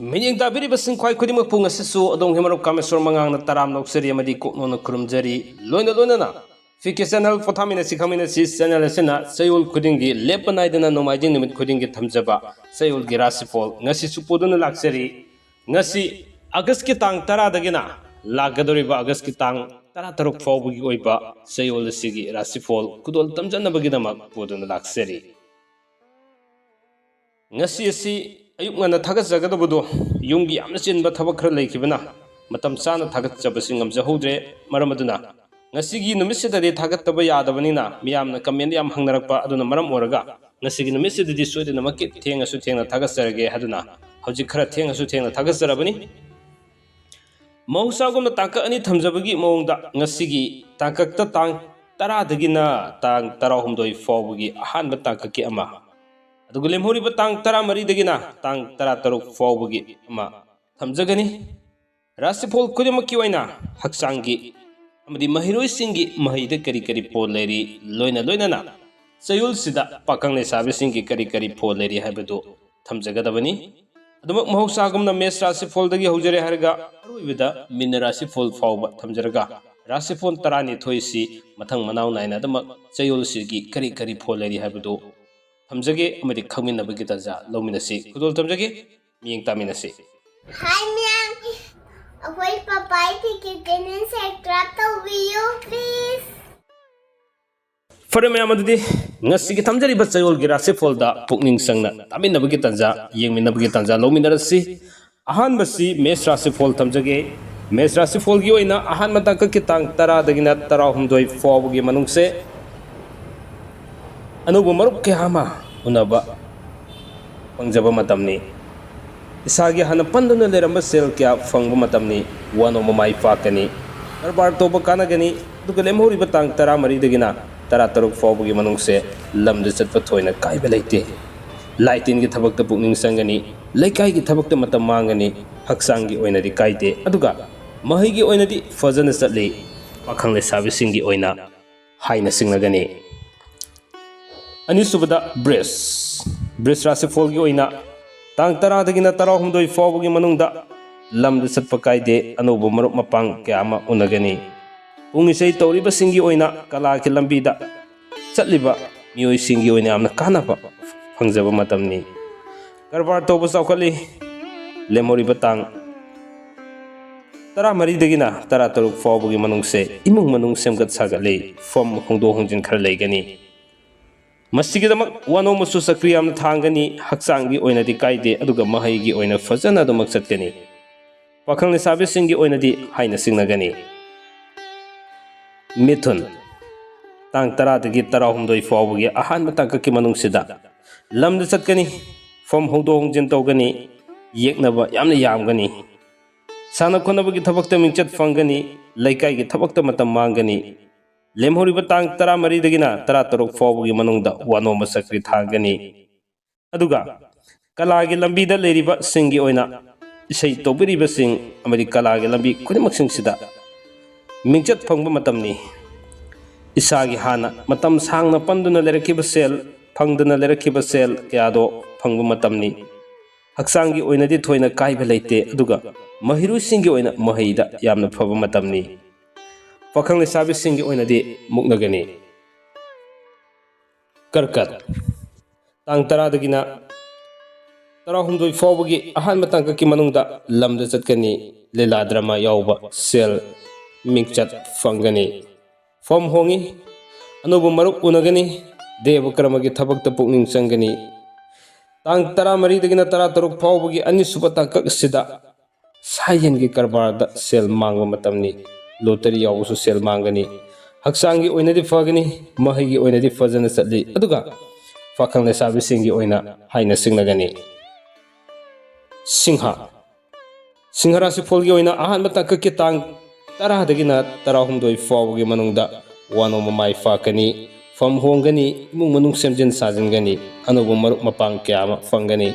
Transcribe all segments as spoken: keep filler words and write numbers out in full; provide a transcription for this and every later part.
ꯃꯤꯠꯌꯦꯡ ꯇꯥꯕꯤꯔꯤꯕꯁꯤꯡ ꯈ꯭ꯋꯥꯏ ꯈꯨꯗꯤꯡꯃꯛꯄꯨ ꯉꯁꯤꯁꯨ ꯑꯗꯣꯝꯒꯤ ꯃꯔꯨꯞ ꯀꯥꯃꯦꯁꯣꯔ ꯃꯉꯥꯡꯅ ꯇꯔꯥꯝꯅ ꯑꯣꯛꯆꯔꯤ ꯑꯃꯗꯤ ꯀꯣꯛꯅꯣꯟꯅ ꯈꯨꯔꯨꯝꯖꯔꯤ꯫ ꯂꯣꯏꯅ ꯂꯣꯏꯅꯅ ꯐꯤꯀꯦ ꯆꯦꯅꯦꯜ ꯄꯣꯊꯥꯃꯤꯟꯅꯁꯤ ꯈꯪꯃꯤꯟꯅꯁꯤ ꯆꯦꯅꯦꯜ ꯑꯁꯤꯅ ꯆꯌꯣꯜ ꯈꯨꯗꯤꯡꯒꯤ ꯂꯦꯞꯄ ꯅꯥꯏꯗꯅ ꯅꯣꯡꯃꯥꯏꯖꯤꯡ ꯅꯨꯃꯤꯠ ꯈꯨꯗꯤꯡꯒꯤ ꯊꯝꯖꯕ ꯆꯌꯣꯜꯒꯤ ꯔꯥꯁꯤꯐꯣꯜ ꯉꯁꯤꯁꯨ ꯄꯨꯗꯨꯅ ꯂꯥꯛꯆꯔꯤ꯫ ꯉꯁꯤ ꯑꯥꯒꯁꯀꯤ ꯇꯥꯡ ꯇꯔꯥꯗꯒꯤꯅ ꯂꯥꯛꯀꯗꯧꯔꯤꯕ ꯑꯥꯒꯁꯀꯤ ꯇꯥꯡ ꯇꯔꯥꯇꯔꯨꯛ ꯐꯥꯎꯕꯒꯤ ꯑꯣꯏꯕ ꯆꯌꯣꯜ ꯑꯁꯤꯒꯤ ꯔꯥꯁꯤꯐꯣꯜ ꯈꯨꯗꯣꯜ ꯇꯝꯖꯅꯕꯒꯤꯗꯃꯛ ꯄꯨꯗꯨꯅ ꯂꯥꯛꯆꯔꯤ꯫ ꯉꯁꯤ ꯑꯁꯤ ꯑꯌꯨꯛ ꯉꯟꯅ ꯊꯥꯒꯠꯆꯒꯗꯕꯗꯨ ꯌꯨꯝꯒꯤ ꯌꯥꯝꯅ ꯆꯤꯟꯕ ꯊꯕꯛ ꯈꯔ ꯂꯩꯈꯤꯕꯅ ꯃꯇꯝ ꯆꯥꯅ ꯊꯥꯒꯠꯆꯕꯁꯤ ꯉꯝꯖꯍꯧꯗ꯭ꯔꯦ꯫ ꯃꯔꯝ ꯑꯗꯨꯅ ꯉꯁꯤꯒꯤ ꯅꯨꯃꯤꯠꯁꯤꯗꯗꯤ ꯊꯥꯒꯠꯇꯕ ꯌꯥꯗꯕꯅꯤꯅ ꯃꯤꯌꯥꯝꯅ ꯀꯃꯦꯟ ꯌꯥꯝ ꯍꯪꯅꯔꯛꯄ ꯑꯗꯨꯅ ꯃꯔꯝ ꯑꯣꯏꯔꯒ ꯉꯁꯤꯒꯤ ꯅꯨꯃꯤꯠꯁꯤꯗꯗꯤ ꯁꯣꯏꯗꯅꯃꯛꯀꯤ ꯊꯦꯡꯉꯁꯨ ꯊꯦꯡꯅ ꯊꯥꯒꯠꯆꯔꯒꯦ ꯍꯥꯏꯗꯨꯅ ꯍꯧꯖꯤꯛ ꯈꯔ ꯊꯦꯡꯉꯁꯨ ꯊꯦꯡꯅ ꯊꯥꯒꯠꯆꯔꯕꯅꯤ꯫ ꯃꯍꯧꯁꯥꯒꯨꯝꯅ ꯇꯥꯡꯀꯛ ꯑꯅꯤ ꯊꯝꯖꯕꯒꯤ ꯃꯑꯣꯡꯗ ꯉꯁꯤꯒꯤ ꯇꯥꯡꯀꯛꯇ ꯇꯥꯡ ꯇꯔꯥꯗꯒꯤꯅ ꯇꯥꯡ ꯇꯔꯥꯍꯨꯝꯗꯣꯏ ꯐꯥꯎꯕꯒꯤ ꯑꯍꯥꯟꯕ ꯇꯥꯡꯀꯛꯀꯤ ꯑꯃ, ꯑꯗꯨꯒ ꯂꯦꯝꯍꯧꯔꯤꯕ ꯇꯥꯡ ꯇꯔꯥꯃꯔꯤꯗꯒꯤꯅ ꯇꯥꯡ ꯇꯔꯥꯇꯔꯨꯛ ꯐꯥꯎꯕꯒꯤ ꯑꯃ ꯊꯝꯖꯒꯅꯤ꯫ ꯔꯥꯁꯤꯐꯣꯜ ꯈꯨꯗꯤꯡꯃꯛꯀꯤ ꯑꯣꯏꯅ ꯍꯛꯆꯥꯡꯒꯤ ꯑꯃꯗꯤ ꯃꯍꯩꯔꯣꯏꯁꯤꯡꯒꯤ ꯃꯍꯩꯗ ꯀꯔꯤ ꯀꯔꯤ ꯄꯣꯜ ꯂꯩꯔꯤ, ꯂꯣꯏꯅ ꯂꯣꯏꯅꯅ ꯆꯌꯣꯜꯁꯤꯗ ꯄꯥꯈꯪ ꯂꯩꯁꯥꯕꯤꯁꯤꯡꯒꯤ ꯀꯔꯤ ꯀꯔꯤ ꯄꯣꯜ ꯂꯩꯔꯤ ꯍꯥꯏꯕꯗꯨ ꯊꯝꯖꯒꯗꯕꯅꯤ꯫ ꯑꯗꯨꯃꯛ ꯃꯍꯧꯁꯥꯒꯨꯝꯅ ꯃꯦꯁ ꯔꯥꯁꯤꯐꯣꯜꯗꯒꯤ ꯍꯧꯖꯔꯦ ꯍꯥꯏꯔꯒ ꯑꯔꯣꯏꯕꯗ ꯃꯤꯟꯅ ꯔꯥꯁꯤꯐꯣꯜ ꯐꯥꯎꯕ ꯊꯝꯖꯔꯒ ꯔꯥꯁꯤꯐꯣꯜ ꯇꯔꯥꯅꯤꯊꯣꯏꯁꯤ ꯃꯊꯪ ꯃꯅꯥꯎ ꯅꯥꯏꯅ ꯑꯗꯨꯃꯛ ꯆꯌꯣꯜꯁꯤꯒꯤ ꯀꯔꯤ ꯀꯔꯤ ꯐꯣꯜ ꯂꯩꯔꯤ ꯍꯥꯏꯕꯗꯨ ꯊꯝꯖꯒꯦ ꯑꯃꯗꯤ ꯈꯪꯃꯤꯟꯅꯕꯒꯤ ꯇꯥꯟꯖꯥ ꯂꯧꯃꯤꯟꯅꯁꯤ꯫ ꯈꯨꯗꯣꯜ ꯊꯝꯖꯒꯦ꯫ ꯃꯤꯠꯌꯦꯡ ꯇꯥꯃꯤꯟꯅꯁꯤ꯫ ꯍꯥꯏ ꯃꯌꯥꯝ, ꯑꯩꯈꯣꯏ ꯄꯄꯥꯏ ꯐꯤꯀꯤ ꯀꯦꯅꯦꯜ ꯁꯕꯁꯀ꯭ꯔꯥꯏꯕ ꯇꯧꯕꯤꯌꯨ ꯄ꯭ꯂꯤꯖ꯫ ꯐꯔꯦ ꯃꯌꯥꯝ, ꯑꯗꯨꯗꯤ ꯉꯁꯤꯒꯤ ꯊꯝꯖꯔꯤꯕ ꯆꯌꯣꯜꯒꯤ ꯔꯥꯁꯤꯐꯣꯜꯗ ꯄꯨꯛꯅꯤꯡ ꯆꯪꯅ ꯇꯥꯃꯤꯟꯅꯕꯒꯤ ꯇꯥꯟꯖꯥ, ꯌꯦꯡꯃꯤꯟꯅꯕꯒꯤ ꯇꯥꯟꯖꯥ ꯂꯧꯃꯤꯟꯅꯔꯁꯤ꯫ ꯑꯍꯥꯟꯕꯁꯤ ꯃꯦꯁ ꯔꯥꯁꯤꯐꯣꯜ ꯊꯝꯖꯒꯦ꯫ ꯃꯦꯁ ꯔꯥꯁꯤꯐꯣꯜꯒꯤ ꯑꯣꯏꯅ ꯑꯍꯥꯟꯕ ꯇꯥꯡꯀꯛꯀꯤ ꯇꯥꯡ ꯇꯔꯥꯗꯒꯤꯅ ꯇꯔꯥꯍꯨꯝꯗꯣꯏ ꯐꯥꯎꯕꯒꯤ ꯃꯅꯨꯡꯁꯦ ꯑꯅꯧꯕ ꯃꯔꯨꯞ ꯀꯌꯥ ꯑꯃ ꯎꯅꯕ ꯐꯪꯖꯕ ꯃꯇꯝꯅꯤ꯫ ꯏꯁꯥꯒꯤ ꯍꯥꯟꯅ ꯄꯟꯗꯨꯅ ꯂꯩꯔꯝꯕ ꯁꯦꯜ ꯀꯌꯥ ꯐꯪꯕ ꯃꯇꯝꯅꯤ꯫ ꯋꯥꯅꯣꯝꯕ ꯃꯥꯏ ꯄꯥꯛꯀꯅꯤ꯫ ꯀꯔꯕꯥꯔ ꯇꯧꯕ ꯀꯥꯟꯅꯒꯅꯤ꯫ ꯑꯗꯨꯒ ꯂꯦꯝꯍꯧꯔꯤꯕ ꯇꯥꯡ ꯇꯔꯥꯃꯔꯤꯗꯒꯤꯅ ꯇꯔꯥꯇꯔꯨꯛ ꯐꯥꯎꯕꯒꯤ ꯃꯅꯨꯡꯁꯦ ꯂꯝꯗ ꯆꯠꯄ ꯊꯣꯏꯅ ꯀꯥꯏꯕ ꯂꯩꯇꯦ꯫ ꯂꯥꯏ ꯇꯤꯟꯒꯤ ꯊꯕꯛꯇ ꯄꯨꯛꯅꯤꯡ ꯆꯪꯒꯅꯤ꯫ ꯂꯩꯀꯥꯏꯒꯤ ꯊꯕꯛꯇ ꯃꯇꯝ ꯃꯥꯡꯒꯅꯤ꯫ ꯍꯛꯆꯥꯡꯒꯤ ꯑꯣꯏꯅꯗꯤ ꯀꯥꯏꯗꯦ꯫ ꯑꯗꯨꯒ ꯃꯍꯩꯒꯤ ꯑꯣꯏꯅꯗꯤ ꯐꯖꯅ ꯆꯠꯂꯤ꯫ ꯄꯥꯈꯪ ꯂꯩꯁꯥꯕꯤꯁꯤꯡꯒꯤ ꯑꯣꯏꯅ ꯍꯥꯏꯅ ꯆꯤꯡꯅꯒꯅꯤ꯫ ꯑꯅꯤꯁꯨꯕꯗ ꯕ꯭ꯔꯤꯖ꯫ ꯕ꯭ꯔꯤꯖ ꯔꯥꯁꯤꯐꯣꯜꯒꯤ ꯑꯣꯏꯅ ꯇꯥꯡ ꯇꯔꯥꯗꯒꯤꯅ ꯇꯔꯥꯍꯨꯝꯗꯣꯏ ꯐꯥꯎꯕꯒꯤ ꯃꯅꯨꯡꯗ ꯂꯝꯗ ꯆꯠꯄ ꯀꯥꯏꯗꯦ ꯑꯅꯧꯕ ꯃꯔꯨꯞ ꯃꯄꯥꯡ ꯀꯌꯥ ꯑꯃ ꯎꯅꯒꯅꯤ꯫ ꯄꯨꯡ ꯏꯁꯩ ꯇꯧꯔꯤꯕꯁꯤꯡꯒꯤ ꯑꯣꯏꯅ ꯀꯂꯥꯒꯤ ꯂꯝꯕꯤꯗ ꯆꯠꯂꯤꯕ ꯃꯤꯑꯣꯏꯁꯤꯡꯒꯤ ꯑꯣꯏꯅ ꯌꯥꯝꯅ ꯀꯥꯟꯅꯕ ꯐꯪꯖꯕ ꯃꯇꯝꯅꯤ꯫ ꯀꯔꯕꯥꯔ ꯇꯧꯕ ꯆꯥꯎꯈꯠꯂꯤ꯫ ꯂꯦꯝꯍꯧꯔꯤꯕ ꯇꯥꯡ ꯇꯔꯥꯃꯔꯤꯗꯒꯤꯅ ꯇꯔꯥꯇꯔꯨꯛ ꯐꯥꯎꯕꯒꯤ ꯃꯅꯨꯡꯁꯦ ꯏꯃꯨꯡ ꯃꯅꯨꯡ ꯁꯦꯝꯒꯠ ꯁꯥꯒꯠꯂꯤ꯫ ꯐꯝ ꯍꯣꯡꯗꯣꯛ ꯍꯣꯡꯖꯤꯟ ꯈꯔ ꯂꯩꯒꯅꯤ꯫ ꯃꯁꯤꯒꯤꯗꯃꯛ ꯋꯥꯅꯣꯝꯕꯁꯨ ꯆꯀ꯭ꯔꯤ ꯌꯥꯝꯅ ꯊꯥꯡꯒꯅꯤ꯫ ꯍꯛꯆꯥꯡꯒꯤ ꯑꯣꯏꯅꯗꯤ ꯀꯥꯏꯗꯦ, ꯑꯗꯨꯒ ꯃꯍꯩꯒꯤ ꯑꯣꯏꯅ ꯐꯖꯅ ꯑꯗꯨꯃꯛ ꯆꯠꯀꯅꯤ꯫ ꯄꯥꯈꯪ ꯂꯩꯁꯥꯕꯤꯁꯤꯡꯒꯤ ꯑꯣꯏꯅꯗꯤ ꯍꯥꯏꯅ ꯁꯤꯡꯅꯒꯅꯤ꯫ ꯃꯤꯊꯨꯟ, ꯇꯥꯡ ꯇꯔꯥꯗꯒꯤ ꯇꯔꯥꯍꯨꯝꯗꯣꯏ ꯐꯥꯎꯕꯒꯤ ꯑꯍꯥꯟꯕ ꯇꯥꯡꯀꯛꯀꯤ ꯃꯅꯨꯡꯁꯤꯗ ꯂꯝꯗ ꯆꯠꯀꯅꯤ꯫ ꯐꯝ ꯍꯣꯡꯗꯣꯛ ꯍꯣꯡꯖꯤꯟ ꯇꯧꯒꯅꯤ꯫ ꯌꯦꯛꯅꯕ ꯌꯥꯝꯅ ꯌꯥꯝꯒꯅꯤ꯫ ꯁꯥꯟꯅ ꯈꯣꯠꯅꯕꯒꯤ ꯊꯕꯛꯇ ꯃꯤꯡꯆꯠ ꯐꯪꯒꯅꯤ꯫ ꯂꯩꯀꯥꯏꯒꯤ ꯊꯕꯛꯇ ꯃꯇꯝ ꯃꯥꯡꯒꯅꯤ꯫ ꯂꯦꯝꯍꯧꯔꯤꯕ ꯇꯥꯡ ꯇꯔꯥꯃꯔꯤꯗꯒꯤꯅ ꯇꯔꯥꯇꯔꯨꯛ ꯐꯥꯎꯕꯒꯤ ꯃꯅꯨꯡꯗ ꯋꯥꯅꯣꯝꯕ ꯆꯀ꯭ꯔꯤ ꯊꯥꯡꯒꯅꯤ꯫ ꯑꯗꯨꯒ ꯀꯂꯥꯒꯤ ꯂꯝꯕꯤꯗ ꯂꯩꯔꯤꯕꯁꯤꯡꯒꯤ ꯑꯣꯏꯅ ꯏꯁꯩ ꯇꯧꯕꯤꯔꯤꯕꯁꯤꯡ ꯑꯃꯗꯤ ꯀꯂꯥꯒꯤ ꯂꯝꯕꯤ ꯈꯨꯗꯤꯡꯃꯛꯁꯤꯡꯁꯤꯗ ꯃꯤꯡꯆꯠ ꯐꯪꯕ ꯃꯇꯝꯅꯤ꯫ ꯏꯁꯥꯒꯤ ꯍꯥꯟꯅ ꯃꯇꯝ ꯁꯥꯡꯅ ꯄꯟꯗꯨꯅ ꯂꯩꯔꯛꯈꯤꯕ ꯁꯦꯜ, ꯐꯪꯗꯅ ꯂꯩꯔꯛꯈꯤꯕ ꯁꯦꯜ ꯀꯌꯥꯗꯣ ꯐꯪꯕ ꯃꯇꯝꯅꯤ꯫ ꯍꯛꯆꯥꯡꯒꯤ ꯑꯣꯏꯅꯗꯤ ꯊꯣꯏꯅ ꯀꯥꯏꯕ ꯂꯩꯇꯦ, ꯑꯗꯨꯒ ꯃꯍꯩꯔꯣꯏꯁꯤꯡꯒꯤ ꯑꯣꯏꯅ ꯃꯍꯩꯗ ꯌꯥꯝꯅ ꯐꯕ ꯃꯇꯝꯅꯤ꯫ ꯄꯥꯈꯪ ꯂꯩꯁꯥꯕꯤꯁꯤꯡꯒꯤ ꯑꯣꯏꯅꯗꯤ ꯃꯨꯛꯅꯒꯅꯤ꯫ ꯀꯔꯀꯠ, ꯇꯥꯡ ꯇꯔꯥꯗꯒꯤꯅ ꯇꯔꯥꯍꯨꯝꯗꯣꯏ ꯐꯥꯎꯕꯒꯤ ꯑꯍꯥꯟꯕ ꯇꯥꯡꯀꯛꯀꯤ ꯃꯅꯨꯡꯗ ꯂꯝꯗ ꯆꯠꯀꯅꯤ꯫ ꯂꯤꯂꯥ ꯗ꯭ꯔꯃꯥ ꯌꯥꯎꯕ ꯁꯦꯜ ꯃꯤꯡꯆꯠ ꯐꯪꯒꯅꯤ꯫ ꯐꯝ ꯍꯣꯡꯉꯤ꯫ ꯑꯅꯧꯕ ꯃꯔꯨꯞ ꯎꯅꯒꯅꯤ꯫ ꯗꯦꯕ ꯀꯔꯃꯒꯤ ꯊꯕꯛꯇ ꯄꯨꯛꯅꯤꯡ ꯆꯪꯒꯅꯤ꯫ ꯇꯥꯡ ꯇꯔꯥꯃꯔꯤꯗꯒꯤꯅ ꯇꯔꯥꯇꯔꯨꯛ ꯐꯥꯎꯕꯒꯤ ꯑꯅꯤꯁꯨꯕ ꯇꯥꯡꯀꯛ ꯑꯁꯤꯗ ꯁꯥ ꯌꯦꯟꯒꯤ ꯀꯔꯕꯥꯔꯗ ꯁꯦꯜ ꯃꯥꯡꯕ ꯃꯇꯝꯅꯤ꯫ ꯂꯣꯇꯔꯤ ꯌꯥꯎꯕꯁꯨ ꯁꯦꯜ ꯃꯥꯡꯒꯅꯤ꯫ ꯍꯛꯆꯥꯡꯒꯤ ꯑꯣꯏꯅꯗꯤ ꯐꯒꯅꯤ, ꯃꯍꯩꯒꯤ ꯑꯣꯏꯅꯗꯤ ꯐꯖꯅ ꯆꯠꯂꯤ, ꯑꯗꯨꯒ ꯄꯥꯈꯪ ꯂꯩꯁꯥꯕꯤꯁꯤꯡꯒꯤ ꯑꯣꯏꯅ ꯍꯥꯏꯅ ꯁꯤꯡꯅꯒꯅꯤ꯫ ꯁꯤꯡꯍ, ꯁꯤꯡꯍ ꯔꯥꯁꯤꯐꯣꯜꯒꯤ ꯑꯣꯏꯅ ꯑꯍꯥꯟꯕ ꯇꯥꯡꯀꯛꯀꯤ ꯇꯥꯡ ꯇꯔꯥꯗꯒꯤꯅ ꯇꯔꯥꯍꯨꯝꯗꯣꯏ ꯐꯥꯎꯕꯒꯤ ꯃꯅꯨꯡꯗ ꯋꯥꯅꯣꯝꯕ ꯃꯥꯏ ꯄꯥꯛꯀꯅꯤ꯫ ꯐꯝ ꯍꯣꯡꯒꯅꯤ, ꯏꯃꯨꯡ ꯃꯅꯨꯡ ꯁꯦꯝꯖꯤꯟ ꯁꯥꯖꯤꯟꯒꯅꯤ, ꯑꯅꯧꯕ ꯃꯔꯨꯞ ꯃꯄꯥꯡ ꯀꯌꯥ ꯑꯃ ꯐꯪꯒꯅꯤ꯫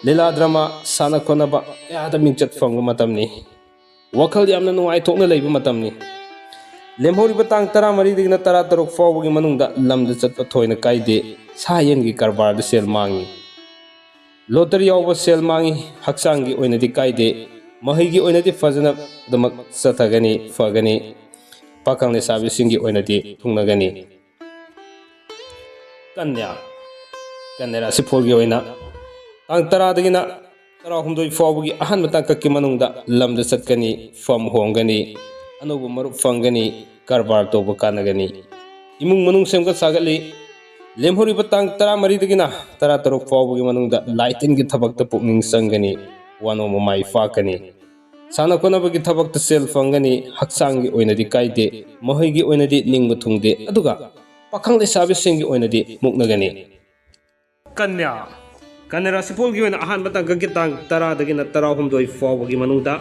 ꯂꯤꯂꯥ ꯗ꯭ꯔꯃꯥ, ꯁꯥꯟꯅ ꯈꯣꯠꯅꯕ ꯀꯌꯥꯗ ꯃꯤꯡꯆꯠ ꯐꯪꯕ ꯃꯇꯝꯅꯤ꯫ ꯋꯥꯈꯜ ꯌꯥꯝꯅ ꯅꯨꯡꯉꯥꯏꯊꯣꯛꯅ ꯂꯩꯕ ꯃꯇꯝꯅꯤ꯫ ꯂꯦꯝꯍꯧꯔꯤꯕ ꯇꯥꯡ ꯇꯔꯥꯃꯔꯤꯗꯒꯤꯅ ꯇꯔꯥꯇꯔꯨꯛ ꯐꯥꯎꯕꯒꯤ ꯃꯅꯨꯡꯗ ꯂꯝꯗ ꯆꯠꯄ ꯊꯣꯏꯅ ꯀꯥꯏꯗꯦ꯫ ꯁꯥ ꯌꯦꯟꯒꯤ ꯀꯔꯕꯥꯔꯗ ꯁꯦꯜ ꯃꯥꯡꯉꯤ꯫ ꯂꯣꯇꯔꯤ ꯌꯥꯎꯕ ꯁꯦꯜ ꯃꯥꯡꯉꯤ, ꯍꯛꯆꯥꯡꯒꯤ ꯑꯣꯏꯅꯗꯤ ꯀꯥꯏꯗꯦ, ꯃꯍꯩꯒꯤ ꯑꯣꯏꯅꯗꯤ ꯐꯖꯅ ꯑꯗꯨꯃꯛ ꯆꯠꯊꯒꯅꯤ, ꯐꯒꯅꯤ, ꯄꯥꯈꯪ ꯂꯩꯁꯥꯕꯤꯁꯤꯡꯒꯤ ꯑꯣꯏꯅꯗꯤ ꯊꯨꯡꯅꯒꯅꯤ꯫ ꯀꯟꯌꯥ, ꯀꯟꯌꯥ ꯔꯥꯁꯤꯐꯣꯜꯒꯤ ꯑꯣꯏꯅ ꯇꯥꯡ ꯇꯔꯥꯗꯒꯤꯅ ꯇꯔꯥꯍꯨꯝꯗꯣꯏ ꯐꯥꯎꯕꯒꯤ ꯑꯍꯥꯟꯕ ꯇꯥꯡꯀꯛꯀꯤ ꯃꯅꯨꯡꯗ ꯂꯝꯗ ꯆꯠꯀꯅꯤ, ꯐꯝ ꯍꯣꯡꯒꯅꯤ, ꯑꯅꯧꯕ ꯃꯔꯨꯞ ꯐꯪꯒꯅꯤ, ꯀꯔꯕꯥꯔ ꯇꯧꯕ ꯀꯥꯟꯅꯒꯅꯤ, ꯏꯃꯨꯡ ꯃꯅꯨꯡ ꯁꯦꯝꯒꯠ ꯁꯥꯒꯠꯂꯤ꯫ ꯂꯦꯝꯍꯧꯔꯤꯕ ꯇꯥꯡ ꯇꯔꯥꯃꯔꯤꯗꯒꯤꯅ ꯇꯔꯥꯇꯔꯨꯛ ꯐꯥꯎꯕꯒꯤ ꯃꯅꯨꯡꯗ ꯂꯥꯏ ꯇꯤꯟꯒꯤ ꯊꯕꯛꯇ ꯄꯨꯛꯅꯤꯡ ꯆꯪꯒꯅꯤ, ꯋꯥꯅꯣꯝꯕ ꯃꯥꯏ ꯄꯥꯛꯀꯅꯤ꯫ ꯁꯥꯟꯅ ꯈꯣꯠꯅꯕꯒꯤ ꯊꯕꯛꯇ ꯁꯦꯜ ꯐꯪꯒꯅꯤ, ꯍꯛꯆꯥꯡꯒꯤ ꯑꯣꯏꯅꯗꯤ ꯀꯥꯏꯗꯦ, ꯃꯍꯩꯒꯤ ꯑꯣꯏꯅꯗꯤ ꯅꯤꯡꯕ ꯊꯨꯡꯗꯦ, ꯑꯗꯨꯒ ꯄꯥꯈꯪ ꯂꯩꯁꯥꯕꯤꯁꯤꯡꯒꯤ ꯑꯣꯏꯅꯗꯤ ꯃꯨꯛꯅꯒꯅꯤ꯫ ꯀꯟꯌꯥ, ꯀꯟꯌꯥ ꯔꯥꯁꯤꯐꯣꯜꯒꯤ ꯑꯣꯏꯅ ꯑꯍꯥꯟꯕ ꯇꯥꯡꯀꯛꯀꯤ ꯇꯥꯡ ꯇꯔꯥꯗꯒꯤꯅ ꯇꯔꯥꯍꯨꯝꯗꯣꯏ ꯐꯥꯎꯕꯒꯤ ꯃꯅꯨꯡꯗ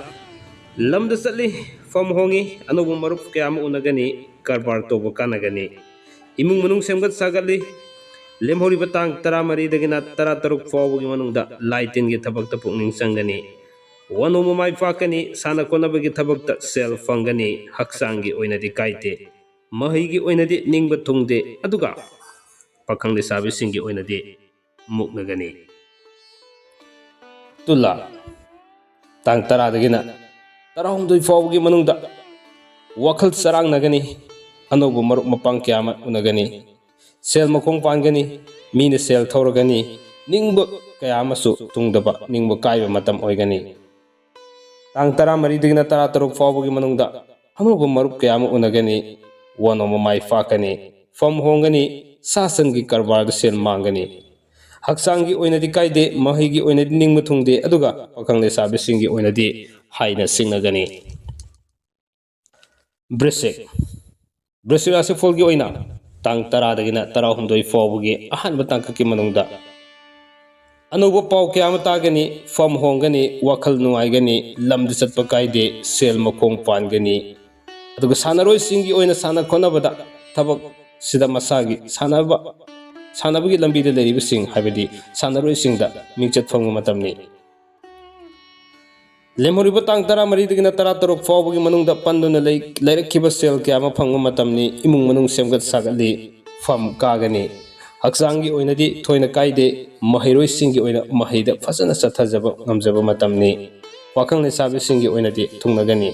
ꯂꯝꯗ ꯆꯠꯂꯤ, ꯐꯝ ꯍꯣꯡꯉꯤ, ꯑꯅꯧꯕ ꯃꯔꯨꯞ ꯀꯌꯥ ꯑꯃ ꯎꯅꯒꯅꯤ, ꯀꯔꯕꯥꯔ ꯇꯧꯕ ꯀꯥꯟꯅꯒꯅꯤ, ꯏꯃꯨꯡ ꯃꯅꯨꯡ ꯁꯦꯝꯒꯠ ꯁꯥꯒꯠꯂꯤ꯫ ꯂꯦꯝꯍꯧꯔꯤꯕ ꯇꯥꯡ ꯇꯔꯥꯃꯔꯤꯗꯒꯤꯅ ꯇꯔꯥꯇꯔꯨꯛ ꯐꯥꯎꯕꯒꯤ ꯃꯅꯨꯡꯗ ꯂꯥꯏ ꯇꯤꯟꯒꯤ ꯊꯕꯛꯇ ꯄꯨꯛꯅꯤꯡ ꯆꯪꯒꯅꯤ, ꯋꯥꯅꯣꯝꯕ ꯃꯥꯏ ꯄꯥꯛꯀꯅꯤ, ꯁꯥꯟꯅ ꯈꯣꯠꯅꯕꯒꯤ ꯊꯕꯛꯇ ꯁꯦꯜ ꯐꯪꯒꯅꯤ, ꯍꯛꯆꯥꯡꯒꯤ ꯑꯣꯏꯅꯗꯤ ꯀꯥꯏꯗꯦ, ꯃꯍꯩꯒꯤ ꯑꯣꯏꯅꯗꯤ ꯅꯤꯡꯕ ꯊꯨꯡꯗꯦ, ꯑꯗꯨꯒ ꯄꯥꯈꯪ ꯂꯩꯁꯥꯕꯤꯁꯤꯡꯒꯤ ꯑꯣꯏꯅꯗꯤ ꯃꯨꯛꯅꯒꯅꯤ꯫ ꯇꯨꯂꯥ, ꯇꯥꯡ ꯇꯔꯥꯗꯒꯤꯅ ꯇꯔꯥꯍꯨꯝꯗꯣꯏ ꯐꯥꯎꯕꯒꯤ ꯃꯅꯨꯡꯗ ꯋꯥꯈꯜ ꯆꯔꯥꯡꯅꯒꯅꯤ, ꯑꯅꯧꯕ ꯃꯔꯨꯞ ꯃꯄꯥꯡ ꯀꯌꯥ ꯑꯃ ꯎꯅꯒꯅꯤ, ꯁꯦꯜ ꯃꯈꯣꯡ ꯄꯥꯟꯒꯅꯤ, ꯃꯤꯅ ꯁꯦꯜ ꯊꯧꯔꯒꯅꯤ, ꯅꯤꯡꯕ ꯀꯌꯥ ꯑꯃꯁꯨ ꯊꯨꯡꯗꯕ, ꯅꯤꯡꯕ ꯀꯥꯏꯕ ꯃꯇꯝ ꯑꯣꯏꯒꯅꯤ꯫ ꯇꯥꯡ ꯇꯔꯥꯃꯔꯤꯗꯒꯤꯅ ꯇꯔꯥꯇꯔꯨꯛ ꯐꯥꯎꯕꯒꯤ ꯃꯅꯨꯡꯗ ꯑꯅꯧꯕ ꯃꯔꯨꯞ ꯀꯌꯥ ꯑꯃ ꯎꯅꯒꯅꯤ, ꯋꯥꯅꯣꯝꯕ ꯃꯥꯏ ꯄꯥꯛꯀꯅꯤ, ꯐꯝ ꯍꯣꯡꯒꯅꯤ, ꯁꯥ ꯁꯟꯒꯤ ꯀꯔꯕꯥꯔꯗ ꯁꯦꯜ ꯃꯥꯡꯒꯅꯤ꯫ ꯍꯛꯆꯥꯡꯒꯤ ꯑꯣꯏꯅꯗꯤ ꯀꯥꯏꯗꯦ, ꯃꯍꯩꯒꯤ ꯑꯣꯏꯅꯗꯤ ꯅꯤꯡꯕ ꯊꯨꯡꯗꯦ, ꯑꯗꯨꯒ ꯄꯥꯈꯪ ꯂꯩꯁꯥꯕꯤꯁꯤꯡꯒꯤ ꯑꯣꯏꯅꯗꯤ ꯍꯥꯏꯅ ꯁꯤꯡꯅꯒꯅꯤ꯫ ꯕ꯭ꯔꯤꯁꯤꯛ, ꯕ꯭ꯔꯤꯁꯤꯛ ꯔꯥꯁꯤꯐꯣꯜꯒꯤ ꯑꯣꯏꯅ ꯇꯥꯡ ꯇꯔꯥꯗꯒꯤꯅ ꯇꯔꯥꯍꯨꯝꯗꯣꯏ ꯐꯥꯎꯕꯒꯤ ꯑꯍꯥꯟꯕ ꯇꯥꯡꯀꯛꯀꯤ ꯃꯅꯨꯡꯗ ꯑꯅꯧꯕ ꯄꯥꯎ ꯀꯌꯥ ꯑꯃ ꯇꯥꯒꯅꯤ, ꯐꯝ ꯍꯣꯡꯒꯅꯤ, ꯋꯥꯈꯜ ꯅꯨꯡꯉꯥꯏꯒꯅꯤ, ꯂꯝꯗ ꯆꯠꯄ ꯀꯥꯏꯗꯦ, ꯁꯦꯜ ꯃꯈꯣꯡ ꯄꯥꯟꯒꯅꯤ꯫ ꯑꯗꯨꯒ ꯁꯥꯟꯅꯔꯣꯏꯁꯤꯡꯒꯤ ꯑꯣꯏꯅ ꯁꯥꯟꯅ ꯈꯣꯠꯅꯕꯗ ꯊꯕꯛ ꯁꯤꯗ ꯃꯁꯥꯒꯤ ꯁꯥꯟꯅꯕ, ꯁꯥꯟꯅꯕꯒꯤ ꯂꯝꯕꯤꯗ ꯂꯩꯔꯤꯕꯁꯤꯡ, ꯍꯥꯏꯕꯗꯤ ꯁꯥꯟꯅꯔꯣꯏꯁꯤꯡꯗ ꯃꯤꯡꯆꯠ ꯐꯪꯕ ꯃꯇꯝꯅꯤ꯫ ꯂꯦꯝꯍꯧꯔꯤꯕ ꯇꯥꯡ ꯇꯔꯥꯃꯔꯤꯗꯒꯤꯅ ꯇꯔꯥꯇꯔꯨꯛ ꯐꯥꯎꯕꯒꯤ ꯃꯅꯨꯡꯗ ꯄꯟꯗꯨꯅ ꯂꯩ-, ꯂꯩꯔꯛꯈꯤꯕ ꯁꯦꯜ ꯀꯌꯥ ꯑꯃ ꯐꯪꯕ ꯃꯇꯝꯅꯤ꯫ ꯏꯃꯨꯡ ꯃꯅꯨꯡ ꯁꯦꯝꯒꯠ ꯁꯥꯒꯠꯂꯤ, ꯐꯝ ꯀꯥꯒꯅꯤ꯫ ꯍꯛꯆꯥꯡꯒꯤ ꯑꯣꯏꯅꯗꯤ ꯊꯣꯏꯅ ꯀꯥꯏꯗꯦ, ꯃꯍꯩꯔꯣꯏꯁꯤꯡꯒꯤ ꯑꯣꯏꯅ ꯃꯍꯩꯗ ꯐꯖꯅ ꯆꯠꯊꯖꯕ ꯉꯝꯖꯕ ꯃꯇꯝꯅꯤ꯫ ꯄꯥꯈꯪ ꯂꯩꯁꯥꯕꯤꯁꯤꯡꯒꯤ ꯑꯣꯏꯅꯗꯤ ꯊꯨꯡꯅꯒꯅꯤ꯫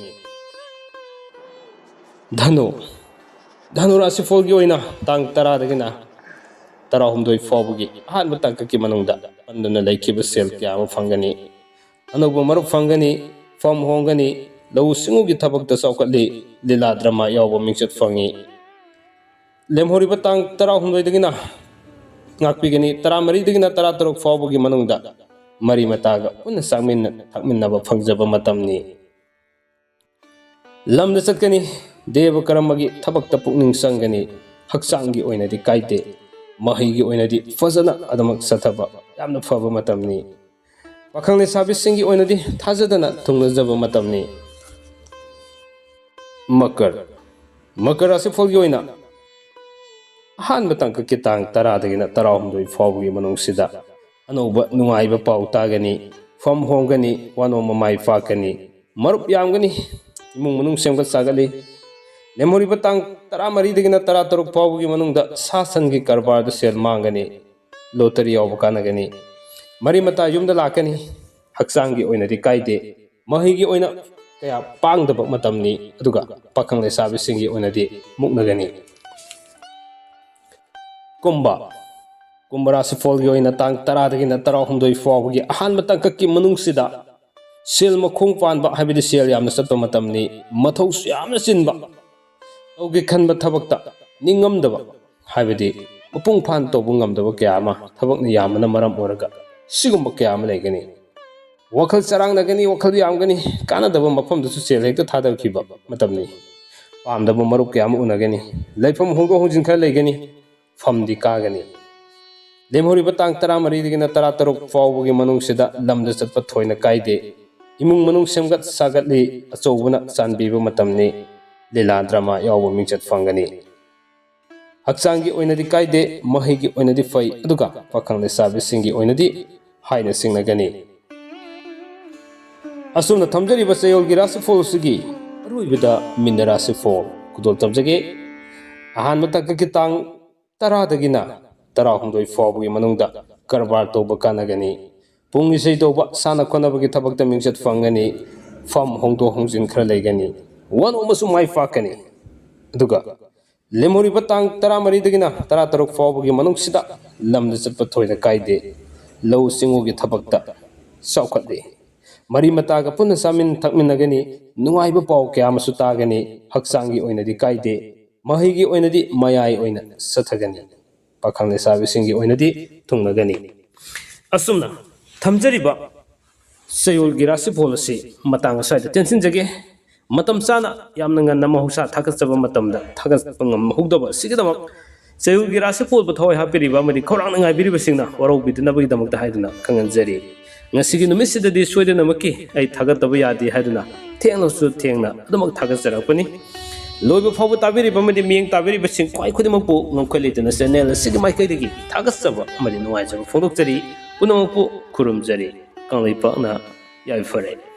ꯙꯅꯨ꯫ ꯙꯅꯨ ꯔꯥꯁꯤꯐꯣꯜꯒꯤ ꯑꯣꯏꯅ ꯇꯥꯡ ꯇꯔꯥꯗꯒꯤꯅ ꯇꯔꯥꯍꯨꯝꯗꯣꯏ ꯐꯥꯎꯕꯒꯤ ꯑꯍꯥꯟꯕ ꯇꯥꯡꯀꯛꯀꯤ ꯃꯅꯨꯡꯗ ꯄꯟꯗꯨꯅ ꯂꯩꯈꯤꯕ ꯁꯦꯜ ꯀꯌꯥ ꯑꯃ ꯐꯪꯒꯅꯤ꯫ ꯑꯅꯧꯕ ꯃꯔꯨꯞ ꯐꯪꯒꯅꯤ, ꯐꯝ ꯍꯣꯡꯒꯅꯤ, ꯂꯧꯎ ꯁꯤꯡꯎꯒꯤ ꯊꯕꯛꯇ ꯆꯥꯎꯈꯠꯂꯤ, ꯂꯤꯂꯥ ꯗ꯭ꯔꯃꯥ ꯌꯥꯎꯕ ꯃꯤꯡꯆꯠ ꯐꯪꯉꯤ꯫ ꯂꯦꯝꯍꯧꯔꯤꯕ ꯇꯥꯡ ꯇꯔꯥꯍꯨꯝꯗꯣꯏꯗꯒꯤꯅ ꯉꯥꯛꯄꯤꯒꯅꯤ, ꯇꯔꯥꯃꯔꯤꯗꯒꯤꯅ ꯇꯔꯥꯇꯔꯨꯛ ꯐꯥꯎꯕꯒꯤ ꯃꯅꯨꯡꯗ ꯃꯔꯤ ꯃꯇꯥꯒ ꯄꯨꯟꯅ ꯆꯥꯃꯤꯟꯅ ꯊꯛꯃꯤꯟꯅꯕ ꯐꯪꯖꯕ ꯃꯇꯝꯅꯤ꯫ ꯂꯝꯗ ꯆꯠꯀꯅꯤ, ꯗꯦꯕ ꯀꯔꯃꯒꯤ ꯊꯕꯛꯇ ꯄꯨꯛꯅꯤꯡ ꯆꯪꯒꯅꯤ, ꯍꯛꯆꯥꯡꯒꯤ ꯑꯣꯏꯅꯗꯤ ꯀꯥꯏꯗꯦ, ꯃꯍꯩꯒꯤ ꯑꯣꯏꯅꯗꯤ ꯐꯖꯅ ꯑꯗꯨꯃꯛ ꯆꯠꯊꯕ ꯌꯥꯝꯅ ꯐꯕ ꯃꯇꯝꯅꯤ꯫ ꯄꯥꯈꯪ ꯂꯩꯁꯥꯕꯤꯁꯤꯡꯒꯤ ꯑꯣꯏꯅꯗꯤ ꯊꯥꯖꯗꯅ ꯊꯨꯡꯅꯖꯕ ꯃꯇꯝꯅꯤ꯫ ꯃꯀꯔ꯫ ꯃꯀꯔ ꯔꯥꯁꯤꯐꯜꯒꯤ ꯑꯣꯏꯅ ꯑꯍꯥꯟꯕ ꯇꯥꯡꯀꯛꯀꯤ ꯇꯥꯡ ꯇꯔꯥꯗꯒꯤꯅ ꯇꯔꯥꯍꯨꯝꯗꯣꯏ ꯐꯥꯎꯕꯒꯤ ꯃꯅꯨꯡꯁꯤꯗ ꯑꯅꯧꯕ ꯅꯨꯡꯉꯥꯏꯕ ꯄꯥꯎ ꯇꯥꯒꯅꯤ, ꯐꯝ ꯍꯣꯡꯒꯅꯤ, ꯋꯥꯅꯣꯝꯕ ꯃꯥꯏ ꯄꯥꯛꯀꯅꯤ, ꯃꯔꯨꯞ ꯌꯥꯝꯒꯅꯤ, ꯏꯃꯨꯡ ꯃꯅꯨꯡ ꯁꯦꯝꯒꯠ ꯁꯥꯒꯠꯂꯤ꯫ ꯂꯦꯝꯍꯧꯔꯤꯕ ꯇꯥꯡ ꯇꯔꯥꯃꯔꯤꯗꯒꯤꯅ ꯇꯔꯥꯇꯔꯨꯛ ꯐꯥꯎꯕꯒꯤ ꯃꯅꯨꯡꯗ ꯁꯥ ꯁꯟꯒꯤ ꯀꯔꯕꯥꯔꯗ ꯁꯦꯜ ꯃꯥꯡꯒꯅꯤ, ꯂꯣꯇꯔꯤ ꯌꯥꯎꯕ ꯀꯥꯟꯅꯒꯅꯤ, ꯃꯔꯤ ꯃꯇꯥ ꯌꯨꯝꯗ ꯂꯥꯛꯀꯅꯤ, ꯍꯛꯆꯥꯡꯒꯤ ꯑꯣꯏꯅꯗꯤ ꯀꯥꯏꯗꯦ, ꯃꯍꯩꯒꯤ ꯑꯣꯏꯅ ꯀꯌꯥ ꯄꯥꯡꯗꯕ ꯃꯇꯝꯅꯤ, ꯑꯗꯨꯒ ꯄꯥꯈꯪ ꯂꯩꯁꯥꯕꯤꯁꯤꯡꯒꯤ ꯑꯣꯏꯅꯗꯤ ꯃꯨꯛꯅꯒꯅꯤ꯫ ꯀꯨꯝꯚ꯫ ꯀꯨꯝꯚ ꯔꯥꯁꯤꯐꯣꯜꯒꯤ ꯑꯣꯏꯅ ꯇꯥꯡ ꯇꯔꯥꯗꯒꯤꯅ ꯇꯔꯥꯍꯨꯝꯗꯣꯏ ꯐꯥꯎꯕꯒꯤ ꯑꯍꯥꯟꯕ ꯇꯥꯡꯀꯛꯀꯤ ꯃꯅꯨꯡꯁꯤꯗ ꯁꯦꯜ ꯃꯈꯣꯡ ꯄꯥꯟꯕ, ꯍꯥꯏꯕꯗꯤ ꯁꯦꯜ ꯌꯥꯝꯅ ꯆꯠꯄ ꯃꯇꯝꯅꯤ, ꯃꯊꯧꯁꯨ ꯌꯥꯝꯅ ꯆꯤꯟꯕ, ꯇꯧꯒꯦ ꯈꯟꯕ ꯊꯕꯛꯇ ꯅꯤꯡꯉꯝꯗꯕ, ꯍꯥꯏꯕꯗꯤ ꯃꯄꯨꯡ ꯐꯥꯅ ꯇꯧꯕ ꯉꯝꯗꯕ ꯀꯌꯥ ꯑꯃ ꯊꯕꯛꯅ ꯌꯥꯝꯕꯅ ꯃꯔꯝ ꯑꯣꯏꯔꯒ ꯁꯤꯒꯨꯝꯕ ꯀꯌꯥ ꯑꯃ ꯂꯩꯒꯅꯤ꯫ ꯋꯥꯈꯜ ꯆꯔꯥꯡꯅꯒꯅꯤ, ꯋꯥꯈꯜ ꯌꯥꯝꯒꯅꯤ, ꯀꯥꯟꯅꯗꯕ ꯃꯐꯝꯗꯁꯨ ꯁꯦꯜ ꯍꯦꯛꯇ ꯊꯥꯗꯈꯤꯕ ꯃꯇꯝꯅꯤ꯫ ꯄꯥꯝꯗꯕ ꯃꯔꯨꯞ ꯀꯌꯥ ꯑꯃ ꯎꯅꯒꯅꯤ, ꯂꯩꯐꯝ ꯍꯣꯡꯗꯣꯛ ꯍꯣꯡꯖꯤꯟ ꯈꯔ ꯂꯩꯒꯅꯤ, ꯐꯝꯗꯤ ꯀꯥꯒꯅꯤ꯫ ꯂꯦꯝꯍꯧꯔꯤꯕ ꯇꯥꯡ ꯇꯔꯥꯃꯔꯤꯗꯒꯤꯅ ꯇꯔꯥꯇꯔꯨꯛ ꯐꯥꯎꯕꯒꯤ ꯃꯅꯨꯡꯁꯤꯗ ꯂꯝꯗ ꯆꯠꯄ ꯊꯣꯏꯅ ꯀꯥꯏꯗꯦ꯫ ꯏꯃꯨꯡ ꯃꯅꯨꯡ ꯁꯦꯝꯒꯠ ꯁꯥꯒꯠꯂꯤ, ꯑꯆꯧꯕꯅ ꯆꯥꯟꯕꯤꯕ ꯃꯇꯝꯅꯤ꯫ ꯂꯤꯂꯥ ꯗ꯭ꯔꯃꯥ ꯌꯥꯎꯕ ꯃꯤꯡꯆꯠ ꯐꯪꯒꯅꯤ꯫ ꯍꯛꯆꯥꯡꯒꯤ ꯑꯣꯏꯅꯗꯤ ꯀꯥꯏꯗꯦ, ꯃꯍꯩꯒꯤ ꯑꯣꯏꯅꯗꯤ ꯐꯩ, ꯑꯗꯨꯒ ꯄꯥꯈꯪ ꯂꯩꯁꯥꯕꯤꯁꯤꯡꯒꯤ ꯑꯣꯏꯅꯗꯤ ꯍꯥꯏꯅ ꯁꯤꯡꯅꯒꯅꯤ꯫ ꯑꯁꯨꯝꯅ ꯊꯝꯖꯔꯤꯕ ꯆꯌꯣꯜꯒꯤ ꯔꯥꯁꯤꯐꯣꯜꯁꯤꯒꯤ ꯑꯔꯣꯏꯕꯗ ꯃꯤꯟꯅ ꯔꯥꯁꯤꯐꯣꯜ ꯈꯨꯗꯣꯜ ꯇꯝꯖꯒꯦ꯫ ꯑꯍꯥꯟꯕ ꯇꯥꯡꯀꯛꯀꯤ ꯇꯥꯡ ꯇꯔꯥꯗꯒꯤꯅ ꯇꯔꯥꯍꯨꯝꯗꯣꯏ ꯐꯥꯎꯕꯒꯤ ꯃꯅꯨꯡꯗ ꯀꯔꯕꯥꯔ ꯇꯧꯕ ꯀꯥꯟꯅꯒꯅꯤ꯫ ꯄꯨꯡ ꯏꯁꯩ ꯇꯧꯕ, ꯁꯥꯟꯅ ꯈꯣꯠꯅꯕꯒꯤ ꯊꯕꯛꯇ ꯃꯤꯡꯆꯠ ꯐꯪꯒꯅꯤ꯫ ꯐꯥꯝ ꯍꯣꯡꯗꯣꯛ ꯍꯣꯡꯖꯤꯟ ꯈꯔ ꯂꯩꯒꯅꯤ꯫ ꯋꯥꯅꯣꯝ ꯑꯃꯁꯨ ꯃꯥꯏ ꯄꯥꯛꯀꯅꯤ꯫ ꯑꯗꯨꯒ ꯂꯦꯝꯍꯧꯔꯤꯕ ꯇꯥꯡ ꯇꯔꯥꯃꯔꯤꯗꯒꯤꯅ ꯇꯔꯥꯇꯔꯨꯛ ꯐꯥꯎꯕꯒꯤ ꯃꯅꯨꯡꯁꯤꯗ ꯂꯝꯗ ꯆꯠꯄ ꯊꯣꯏꯅ ꯀꯥꯏꯗꯦ꯫ ꯂꯧꯎ ꯁꯤꯡꯎꯒꯤ ꯊꯕꯛꯇ ꯆꯥꯎꯈꯠꯂꯤ꯫ ꯃꯔꯤ ꯃꯇꯥꯒ ꯄꯨꯟꯅ ꯆꯥꯃꯤꯟ ꯊꯛꯃꯤꯟꯅꯒꯅꯤ꯫ ꯅꯨꯡꯉꯥꯏꯕ ꯄꯥꯎ ꯀꯌꯥ ꯑꯃꯁꯨ ꯇꯥꯒꯅꯤ꯫ ꯍꯛꯆꯥꯡꯒꯤ ꯑꯣꯏꯅꯗꯤ ꯀꯥꯏꯗꯦ꯫ ꯃꯍꯩꯒꯤ ꯑꯣꯏꯅꯗꯤ ꯃꯌꯥꯏ ꯑꯣꯏꯅ ꯆꯠꯊꯒꯅꯤ꯫ ꯄꯥꯈꯪ ꯂꯩꯁꯥꯕꯤꯁꯤꯡꯒꯤ ꯑꯣꯏꯅꯗꯤ ꯊꯨꯡꯅꯒꯅꯤ꯫ ꯑꯁꯨꯝꯅ ꯊꯝꯖꯔꯤꯕ ꯆꯌꯣꯜꯒꯤ ꯔꯥꯁꯤꯐꯣꯜ ꯑꯁꯤ ꯃꯇꯥꯡ ꯑꯁ꯭ꯋꯥꯏꯗ ꯇꯦꯟꯁꯤꯟꯖꯒꯦ꯫ ꯃꯇꯝ ꯆꯥꯅ, ꯌꯥꯝꯅ ꯉꯟꯅ, ꯃꯍꯧꯁꯥ ꯊꯥꯒꯠꯆꯕ ꯃꯇꯝꯗ ꯊꯥꯒꯠꯄ ꯉꯝꯍꯧꯗꯕ ꯑꯁꯤꯒꯤꯗꯃꯛ ꯆꯌꯣꯜꯒꯤ ꯔꯥꯁꯤꯐꯣꯜꯕꯨ ꯊꯋꯥꯏ ꯍꯥꯞꯄꯤꯔꯤꯕ ꯑꯃꯗꯤ ꯈꯧꯔꯥꯡꯅ ꯉꯥꯏꯕꯤꯔꯤꯕꯁꯤꯡꯅ ꯋꯥꯔꯧꯕꯤꯗꯅꯕꯒꯤꯗꯃꯛꯇ ꯍꯥꯏꯗꯨꯅ ꯈꯪꯍꯟꯖꯔꯤ꯫ ꯉꯁꯤꯒꯤ ꯅꯨꯃꯤꯠꯁꯤꯗꯗꯤ ꯁꯣꯏꯗꯅꯃꯛꯀꯤ ꯑꯩ ꯊꯥꯒꯠꯇꯕ ꯌꯥꯗꯦ ꯍꯥꯏꯗꯨꯅ ꯊꯦꯡꯂꯁꯨ ꯊꯦꯡꯅ ꯑꯗꯨꯃꯛ ꯊꯥꯒꯠꯆꯔꯛꯄꯅꯤ꯫ ꯂꯣꯏꯕ ꯐꯥꯎꯕ ꯇꯥꯕꯤꯔꯤꯕ ꯑꯃꯗꯤ ꯃꯤꯠꯌꯦꯡ ꯇꯥꯕꯤꯔꯤꯕꯁꯤꯡ ꯈ꯭ꯋꯥꯏ ꯈꯨꯗꯤꯡꯃꯛꯄꯨ ꯉꯝꯈꯩ ꯂꯩꯇꯅ ꯆꯦꯅꯦꯜ ꯑꯁꯤꯒꯤ ꯃꯥꯏꯀꯩꯗꯒꯤ ꯊꯥꯒꯠꯆꯕ ꯑꯃꯗꯤ ꯅꯨꯡꯉꯥꯏꯖꯕ ꯐꯣꯡꯗꯣꯛꯆꯔꯤ꯫ ꯄꯨꯝꯅꯃꯛꯄꯨ ꯈꯨꯔꯨꯝꯖꯔꯤ꯫ ꯀꯪꯂꯩꯄꯥꯛꯅ ꯌꯥꯏꯐꯔꯦ꯫